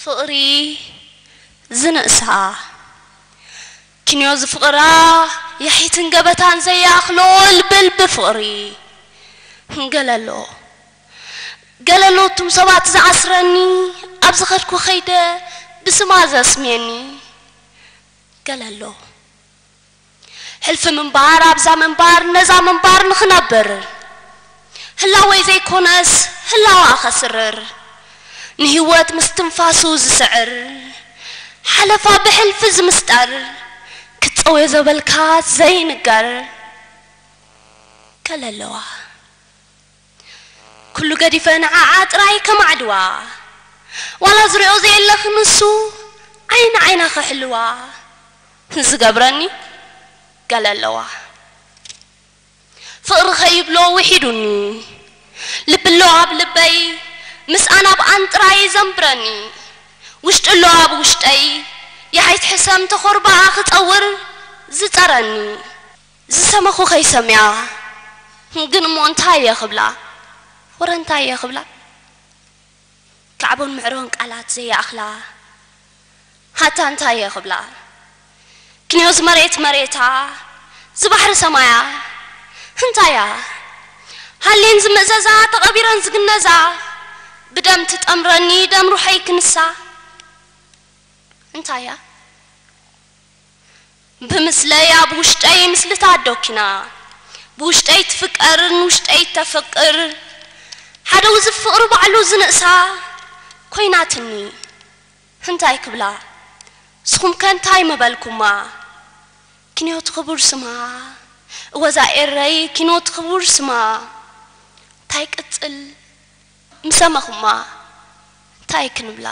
ፍቕሪ ዝንእሳ ኪንዮ ዝፍቕራ፣ ያሒትን ገበታን ዘያኽሎ ልብል ብፍቕሪ ገለሎ። ገለሎ እቱም ሰባት ዝኣስረኒ፣ ኣብ ዝኸድኩ ኸይደ ብስማ ዘስምየኒ ገለሎ። ሕልፊ ምንባር ኣብዛ ምንባር ነዛ ምንባር ንኽነብር፣ ህላወይ ዘይኮነስ ህላዋ ኸስርር፣ ንህይወት ምስ ትንፋሱ ዝስዕር፣ ሓለፋ ብሕልፊ ዝምስጠር፣ ክትጸውዮ ዘበልካ ዘይንገር ገለለዋ። ኩሉ ገዲፈ ንዓዓ ጥራይ ከማዕድዋ፣ ዋላ ዝሪኦ ዘየለኽ ንሱ ዓይኒ ዓይና ክሕልዋ ዝገብረኒ ገለ ኣለዋ። ፍቕሪ ኸይብሎ ውሒዱኒ፣ ልቢ ኣሎ ኣብ ልበይ፣ ምስኣን ኣብኣን ጥራይ ዘንብረኒ። ውሽጢ ኣሎ ኣብ ውሽጠይ፣ የሓይት ሕሰም ተኾርባኣ ክጸውር ዝጸረኒ። ዝሰመኹ ኸይሰምያ፣ ግን እሞ እንታይ እየ ክብላ? ወረ እንታይ እየ ክብላ? ካዕቦን ምዕሮን ቃላት ዘይኣኽላ፣ ሃታ እንታይ እየ ክብላ? ክንዮዝ መሬት መሬታ፣ ዝባሕሪ ሰማያ፣ እንታያ? ሃልየን ዝምእዘዛ፣ ተቐቢረን ዝግነዛ፣ ብደም ትጠምረኒ፣ ደም ሩሐይ ክንሳ፣ እንታያ? ብምስለይ ኣብ ውሽጠይ ምስልታት ዶኪና፣ ብውሽጠይ ትፍቀር፣ ንውሽጠይ ተፍቅር። ሓደ ውዝፍ ፍቕሪ ባዕሉ ዝንእሳ ኮይናትኒ። እንታይ ክብላ? ንስኹም ከ እንታይ ምበልኩማ? ኪንዮት ክቡር ስማ፣ እወዛ ኤረይ ኪኖት ክቡር ስማ። እንታይ ቅጽል ምሰማኹማ? እንታይ ክንብላ?